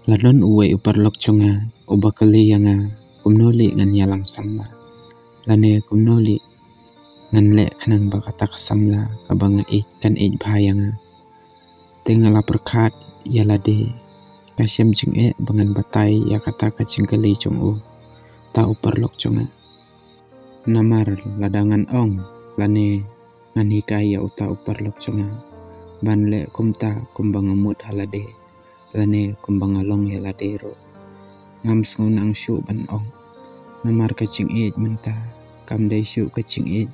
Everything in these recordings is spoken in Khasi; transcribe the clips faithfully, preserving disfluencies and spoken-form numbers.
La don uwei u paralok jong nga uba kylli ïa nga kumno leh ngan ïalang samla, lane kumno leh ngan leh khnang ba kata ka samla kaba nga ïeit kan ïeit bha ïa nga. Te nga la pyrkhat ïa lade, nga shem jingeh ba ngan batai ïa kata ka jingkylli jong u, uta u paralok jong nga. Namar lada ngan ong lane ngan hikai ïa uta u paralok jong nga ban leh kumta kumba nga mut ha lade, lane kumba nga long ïa lade ruh, ngam sngewbha shuh ban ong. Namar ka jingïeit mynta kam dei shuh ka jingïeit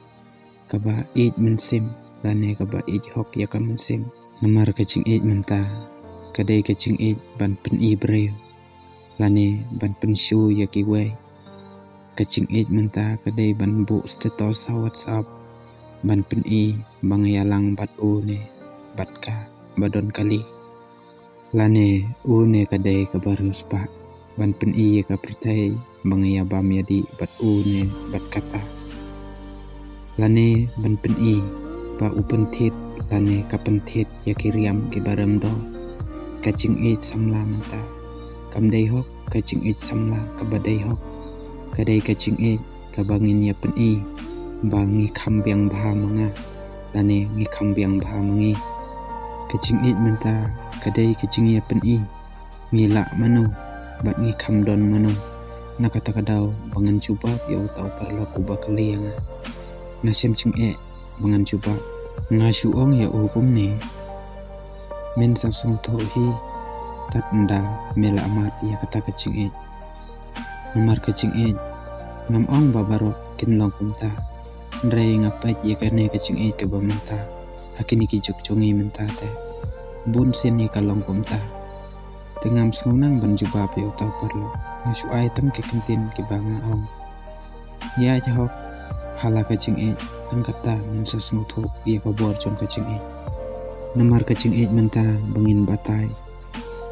kaba ïeit mynsiem, lane kaba ïeit hok ïa ka mynsiem. Namar ka jingïeit mynta ka dei ka jingïeit ban pyni briew, lane ban pynshu ïa kiwei. Ka jingïeit mynta ka dei ban buh status ha WhatsApp ban pyni ba nga ïalang bad u ne bad ka ba don kali, lane u ne ka dei kaba riewspah, ban pyni ïa ka pyrthei ba nga ïabam ïadih bad u ne bad kata, lane ban pyni ba u pynthied lane ka pynthied ïa ki riam kiba rem dor. Ka jingïeit samla mynta kam dei hok ka jingïeit samla kaba dei hok. Ka dei ka jingïeit kaba ngin ïa pyni ba ngi kham biang bha ma nga, lane ngi kham biang bha ma ngi. Ka jingïeit mynta ka dei ka jingïa pyni ngi lah mano bad ngi kham don mano. Na kata ka daw ba ngan jubab ïa uta u paralok uba kylli ïa nga, nga shem jingeh ba ngan jubab. Nga shu ong ïa u kumne, men sa sngewthuh hi, tad ynda me la mad ïa kata ka jingïeit. Namar ka jingïeit ngam ong ba baroh kin long kumta, hynrei nga peit ïa kane ka jingïeit kaba mynta ha kine ki juk jong ngi mynta te bun sien hi ka long kumta. Te ngam sngewbha ban jubab ïa uta u paralok, nga shu ai tang ki kyntien kiba nga ong. Ïa jahok ha la ka jingïeit, tang kata men sa sngewthuh ïa ka bor jong ka jingïeit. Namar ka jingïeit mynta ba ngin batai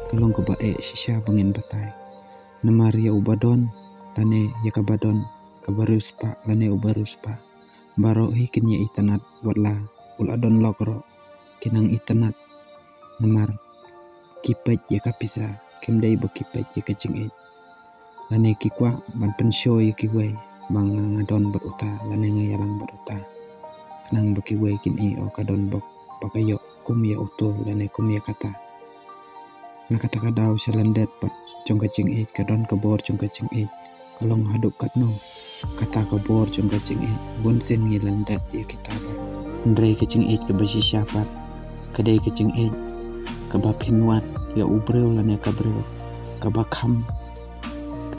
ka long kaba eh shisha ba ngin batai. Namar ïa uba don lane ïa kaba don, kaba riewspah lane uba riewspah, baroh hi kin ïa itynnad, wat la u la don lok ruh kin nang itynnad. Namar ki peit ïa ka pisa, kim dei ba ki peit ïa ka jingïeit. Lane ki kwah ban pynshoh ïa kiwei ba nga nga don bad uta lane nga ïalang bad uta, khnang ba kiwei kin ïoh ka don bok ba ka ïoh kum ïa uto lane kum ïa kata. Na kata ka daw sha lyndet pat jong ka jingïeit ka don ka bor jong ka jingïeit. Ka long haduh katno kata ka bor jong ka jingïeit, bun sien ngi lyndet ïa kita ba. Hynrei ka jingïeit kaba shisha pat ka dei ka jingïeit kaba phin wad ïa u briew lane ka briew kaba kham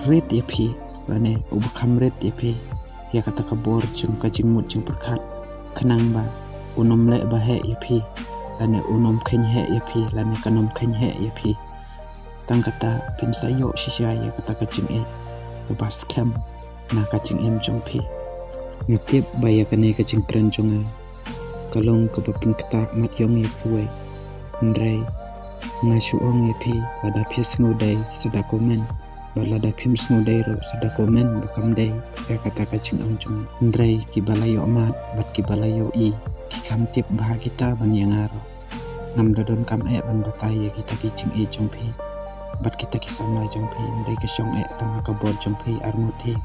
rit ïa phi, lane uba kham rit ïa phi ïa kata ka bor jong ka jingmut jingpyrkhat, khnang ba un ym leh ba heh ïa phi, lane un ym kheiñ heh ïa phi, lane kan ym kheiñ heh ïa phi. Tang kata phin sa ïoh shisha ïa kata ka jingïeit kaba skhem na ka jingim jong phi. Nga tip ba ïa kane ka jingkren jong nga ka long kaba pynkyntang mat ïong ïa kiwei, hynrei nga shu ong ïa phi, lada phi sngewdei sa da comment, bad lada phim sngewdei ruh sa da comment ba kam dei ïa kata ka jingong jong nga. Hynrei kiba la ïoh mad bad kiba la ïohi ki kham tip ba kita ban ïa nga ruh. Ngam da donkam eh ban batai ïa kita ki jingïeit jong phi bad kita ki samla jong phi, hynrei ka shong eh tang ha ka bor jong phi arngut hi.